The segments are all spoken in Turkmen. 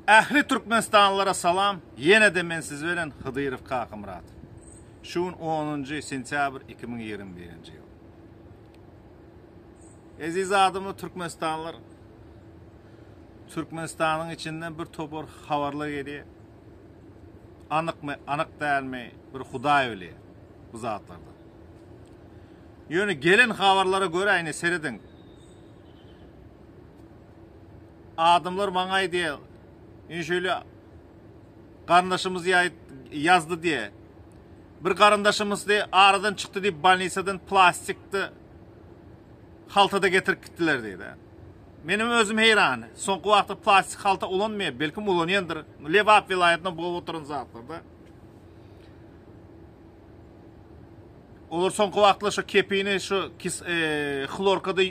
Ähli Türkmenistanlylara salam, ýene-de men siz bilen Hydyrow Kakamyrat. Şu gün 10-njy sentýabr 2021-nji ýyl. Eziz adamlar Türkmenistanlylar Türkmenistanyň içinden bir topar habarlar gelýär. Anykmy, anyk dälmi, bir Hudaý bilýär bu zatlarda. Ýöne gelen habarlara görä ine serediň. Adamlar maňa aýdýar, ine şeýle garyndaşymyz ýazdy diýe. Bir garyndaşymyz diýe aradan çykdy diýip bolnisadan plastikde haltada getirip gitdiler diýdi. Menem özüm heýran. Soňky wagtda plastik halta ulanmaýar, belkim ulanýandyr. Lebap welaýatynda bolup oturan zatlarda. Olar soňky wagtlar şu kepini şu e, hlorkada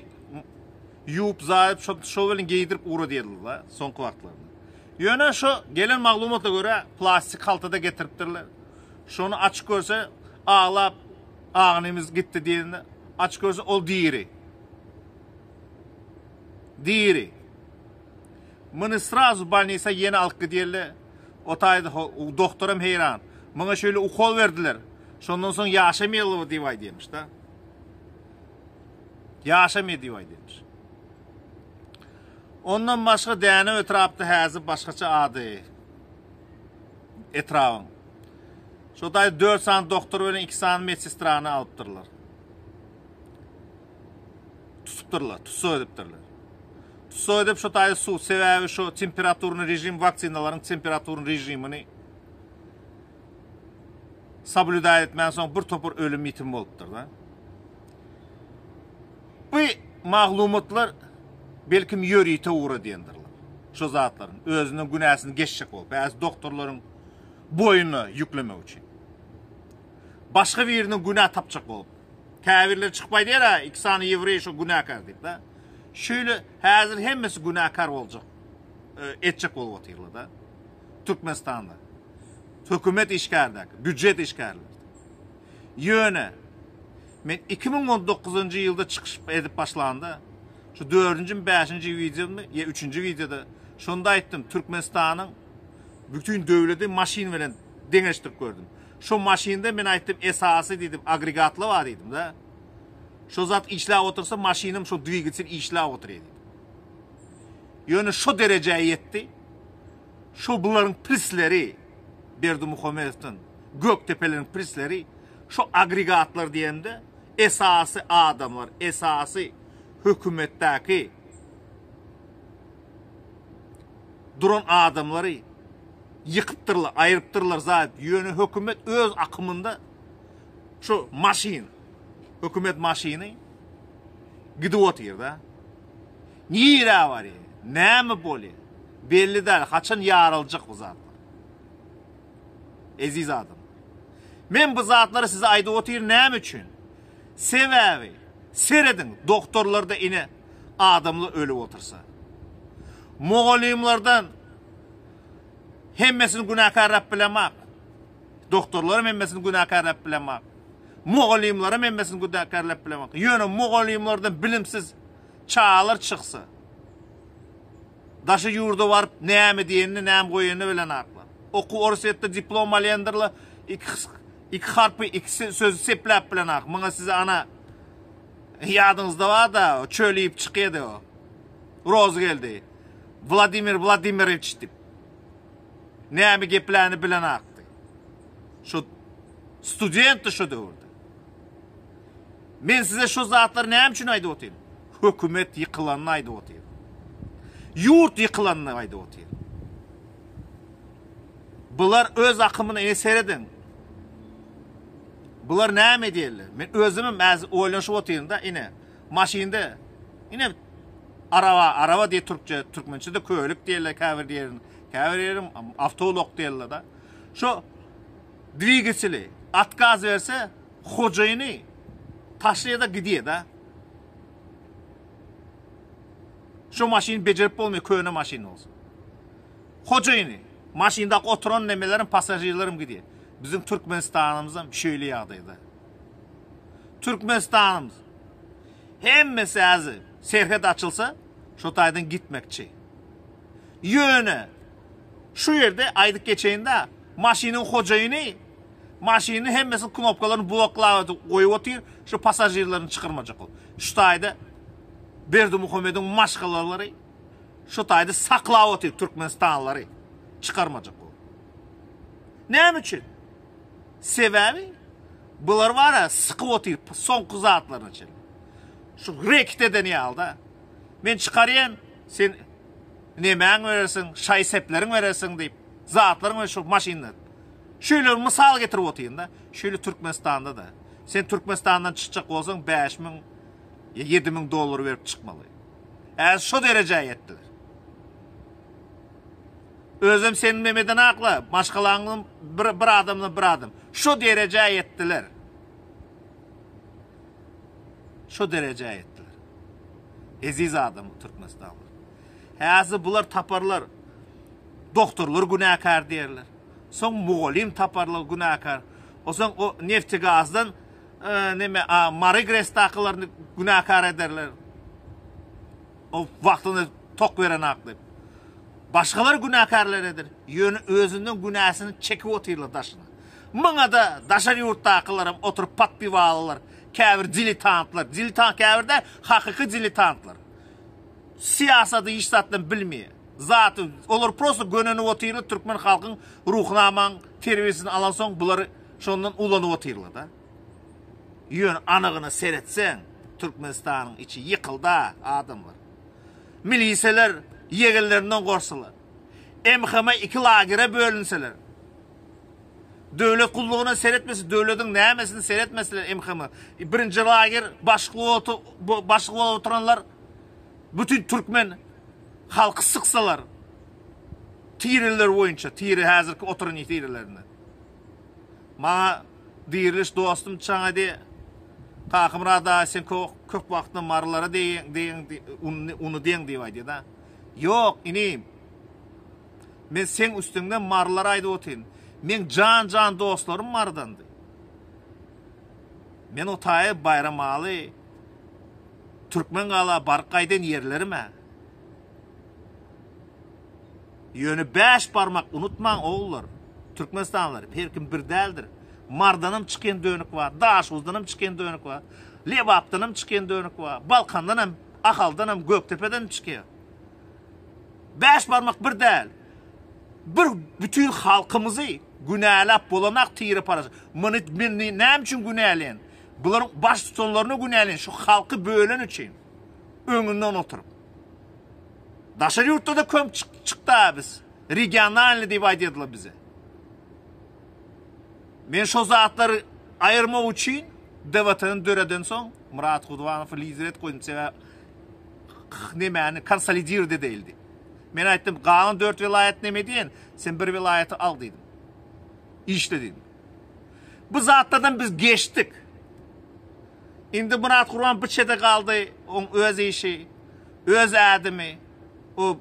ýuwup zaýyp şo şo bilen geýdirip ugradýardylar soňky wagtlarda. Ýöne şu gelen maglumata görä plastik haltada getiripdirler. Şony açyp görse aglap agynymyz gitdi diýende açyp görse ol diri. Diri. Muny srazu bolnisa ýene alyp gidýärler. O taýda doktoram heýran. Muňa şeýle ukol berdiler. Şondan soň ýaşamaýarlar diýip aýdýarmyş-da. Ýaşamaýar diýip aýdýarmyş. Ondan başga Dänew etrapda häzir başgaça ady etrabyň. Şo taýda 4 sany doktor bilen 2 sany medsestrany alypdyrlar. Tutupdyrlar, tussag edipdirler. Tussag edip şo taýda suw sebäbi şo temperaturny režim waksinalaryň temperaturny režimini soblýudaýt etmän soň bir topar ölüm ýitim bolupdyr da. Bu maglumatlar belkim ýörite ugradýandyr. Şo zatlaryň özüniň günäsini geçjek bolup, bäzi doktorlaryň boýnuna ýüklemek üçin. Başga biriniň günä tapjak bolup. Käbirleri çykyp aýdýar-a, iki sany ýewreý şo günäkär diýip da. Şeýle häzir hemmesi günäkär boljak, e, etjek bolup otyrlar da. Türkmenistanda. Hökümet işgärdäki, býujet işgärleri. Ýöne men 2019-njy ýylda çykyş edip başlanda, şu dördünjimi, bäşinji wideomy, ýa üçünji wideoda şonda aýtdym, Türkmenistanyň bütün döwleti maşyn bilen deňeşdirip gördüm. Şo maşynda men aýtdym, esasy diýdim, agregatly bar diýdim da. Şo zat işläp otursa, maşynym şo dwigatel işläp oturýar diýdim. Ýöne şo derejä ýetdi. Şo bularyň prisleri Berdimuhamedowdan Gökdepeleriň prisleri şo agregatlar diýende esasy adamlar, esasy hökümetdäki duran adamlary ýykypdyrlar, aýrypdyrlar zat. Ýöne hökümet öz akymynda şu maşyn, hökümet maşyny gidip otyr-da. Nirä barýar? Näme bolýar? Belli däl, haçan ýaryljak bu zatlar. Eziz adam. Men bu zatlary size aýdyp otyryn näme üçin? Sebäbi serediň, doktorlarda ine adamlar ölüp otursa. Mugallymlardan hemmesini günäkärläp bilemok. Doktorlaram hemmesini günäkärläp bilemok. Mugallymlaram hemmesini günäkärläp bilemok. Ýöne mugallymlardan bilimsiz çagalar çyksa, daşy ýurda baryp näme diýenini, näme goýanyny bilenaklar. Okuw Orsýetde diplom alýandyrlar, iki iki harpy, iki sözi sepläp bilenak. Muňa size ana ýadyňyzda bar-da, çöl iýip çykýady o. Rozgeldi. Wladimir Wladimirowiç diýip. Näme gepläni bilenakdy. Şu studentdi şu döwürde. Men size şu zatlary näme üçin aýdyp otyryn? Hökümet ýykylanyny aýdyp otyryn. Ýurt ýykylanyny aýdyp otyryn. Bular öz akymyna ine serediň. Bular näme edýärler? Men özümem äzi oýlanyşyp otyryn da ine maşynda ine araba, araba diýe türkçe, türkmençe de kölik diýerler käbir ýerin, käbir ýerim awtoulak diýerler da. Şu dwigateli atkaz berse hojaýyny taşlaýar da gidýär da. Şu maşyny bejerip bolmaýar köne maşyn bolsa. Hojaýyny, maşyndaky oturan nemeleriň passažirlerim gidýär. Biziň Türkmenistanymyzam şeýle ýagdaýda. Türkmenistanymyz hemmesi häzir serhet açylsa şo taýdan gitmekçi. Ýöne. Şu ýerde aýdyp geçeýin-de, maşynyň hojaýyny maşynyň hemmesini knopkalaryny bloklap goýup otyr, şu passažirlerini çykarmajak bolup. Şu taýda Berdimuhamediň maşgalalary şu taýda saklap otyr türkmenistanlylary çykarmajak bolup. Näme üçin? Sebäbi bular bar-a sykyp otyr soňky zatlaryna çenli. Şu reket eden ýaly-da. Men çykarýan, sen nemäň berersiň, şaý-sepleriň berersiň diýip, zatlaryň we şu maşynda. Şeýle bir mysal getirip otyryn-da. Şeýle Türkmenistanda-da. Sen Türkmenistandan çykjak bolsaň 5000 ýa 7000 dollar berip çykmaly. Häzir şo derejä ýetdiler. Özem seniň nemeden akla, maşgalaňdan bir, bir adamdan bir adam. Şo derejä ýetdiler. Şo derejä ýetdiler. Eziz adam Türkmenistanlylar. Häzir bular taparlar. Doktorlar günäkär diýerler. Soň mugallym taparlar günäkär. Osaň o neftegazdan e, neme a, Mary GRES-dakylaryny günäkär ederler. O wagtynda tok beren akly. Başgalar günäkärler eder. Ýöne özünden günäsini çekip otyrlar daşyna. Muňa-da daşary ýurtdakylaram oturyp patbiwalylar, käbir diletantlar, diletant käbir däl, hakyky diletantlar. Syýasady hiç zatdan bilmeýär. Zaty, olar prosto gönenip otyrlar, türkmen halkyň ruhnamaň terbiýesini alansoň bulary şondan ulanyp otyrlar-da. Ýöne anygyna seretseň, Türkmenistanyň içi ýykylda adamlar. Miliseler ýegenlerinden gorsalar. MHM iki lagere bölünseler. Döwlet gullugyna seretmese, döwletiň nämesini seretmeseler MHM. Birinji lager başlyk başlyk bolup oturanlar bütün türkmen halky syksalar tireler boýunça, tire häzirki oturan tirelerinde. Maňa diriliş dostum çaňa de Kakymyrat aga sen köp wagtda marylara deýeň deýeň uny deň diýip aýdýar-da. Ýok, inim. Men seň üstüňden marylara aýdyp otyryn. Meň jan-jan dostlarym marydandy. Men o taýa Baýramaly, Türkmen gala baryp gaýdan ýerlerim-ä. Ýöne bäş barmak unutmaň ogullar. Türkmenistanlylar her kim bir däldir. Mardanam çykýan dönük bar, Daşoguzdanam çykýan dönük bar, Lebapdanam çykýan dönük bar, Balkandanam, Ahaldanam, Gökdepedenem çykýar. Bäş barmak bir däl. Bir bütin halkymyzy günäläp bolanak tire paraçy. Muny men näme üçin günäleýän? Bularyň baştutanlaryny günäleýän şu halky bölen üçin. Öňünden oturyp. Daşary ýurtda-da köm çykdy biz. Regionalny diýip aýdýardylar bize. Men şo zatlary aýyrmak üçin DWT-ni döreden soň Myrat Gudwanowy lider edip goýdum. Sebäbi nemäni konsolidirdi edeýildi. Men aýtdym, galan 4 welaýat neme diýen, sen bir welaýaty al diýdim. Işle diýdim. Bu zatlardan biz geçdik. Indi Myrat Gurban bir çete galdy, oň öz işi, öz ädimi. O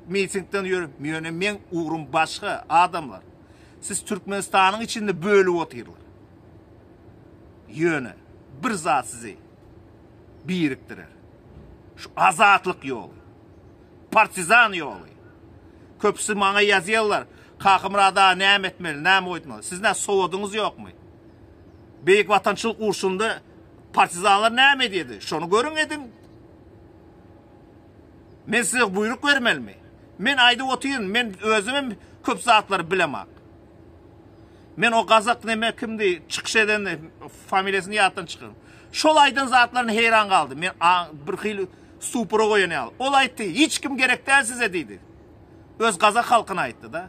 mitingden ýörüp, ýöne meň ugrum başga adamlar. Siz Türkmenistanyň içinde bölüp otyrlar. Ýöne bir zat sizi birikdirer. Şu azatlyk ýoly. Partizan ýoly. Köpüsi maňa ýazýarlar. Kakamyrat aga näme etmeli, näme goýmaly? Siz nä sowadyňyz ýokmy? Beýik Watançylyk urşunda partizanlar näme edýärdi? Şony görüň ediň. Men size buýruk bermelimi? Men aýdyp otyryn, men özüm hem köp zatlary bilemak. Men o gazak neme kimdi çykyş eden familiýasyny ýatdan çykarym. Şol aýdan zatlaryna heýran galdym. Men bir hili stupora goýan ýaly. Ol aýtdy, hiç kim gerek däl size diýdi. Öz gazak halkyna aýtdy-da.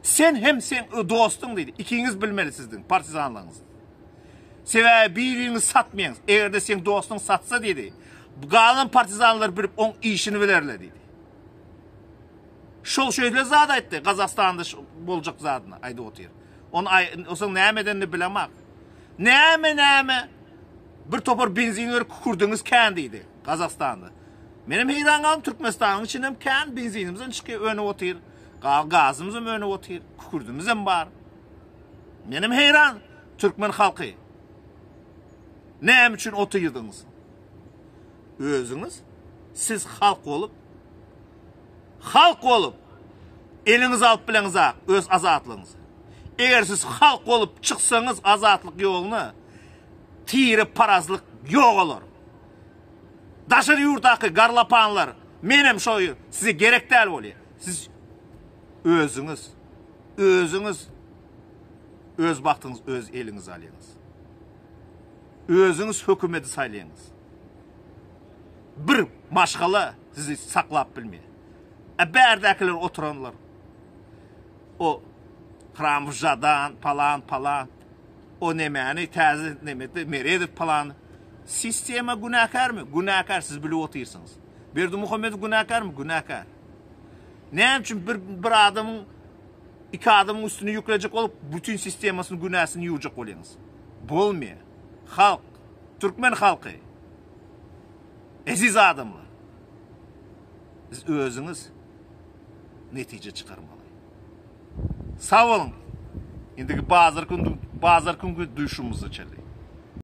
Sen hem sen dostuň diýdi. Ikiňiz bilmeli sizdiň partizanlygyňyzy. Sebäbi biriňiz satmaýaňyz. Eger-de seň dostuň satsa diýdi. Galan partizanlar bilip oň işini bilerler diýdi. Şol şeýle zat aýtdy, Gazagystanda boljak zadyny aýdyp otyr. Ony osaň näme edenini bilemak. Näme näme bir topar benzin berip kükürdiňiz kän diýdi Gazagystanda. Menem heýran galdym Türkmenistanyň içinde hem kän benzinimiz hem çykýar önüp otyr. Gazymyz hem önüp otyr, kükürdimiz hem bar. Menem heýran türkmen halky. Näme üçin otyrdyňyz? Özüňiz siz halk bolup halk bolup. Eliňize alyp bileňizak öz azatlygyňyzy. Eger siz halk bolup çyksaňyz azatlyk ýoluna, tire parazlyk ýogalar. Daşary ýurtdaky garlapanlar, menem şo size gerek däl bolýar. Siz özüňiz, özüňiz öz bagtyňyzy öz eliňize alýaňyz. Özüňiz hökümeti saýlaýaňyz. Bir maşgala sizi saklap bilmeýär. A bärdäkiler oturanlar. O Hramow Žadan palan palan. O nemäni täze nemede Meredow palan. Sistema günäkärmi? Günäkär siz bilip otyrsyňyz. Berdimuhamedow günäkärmi? Günäkär. Näme üçin bir bir adamyň iki adamyň üstüne ýüklejek bolup bütün sistemasyny günäsini ýuwjak bolýaňyz? Bolmaýar. Halk, türkmen halky. Eziz adamlar. Biz özüňiz netije çykarmaly. Sag boluň. Indiki bazar gün bazar günki duşumyza çenli.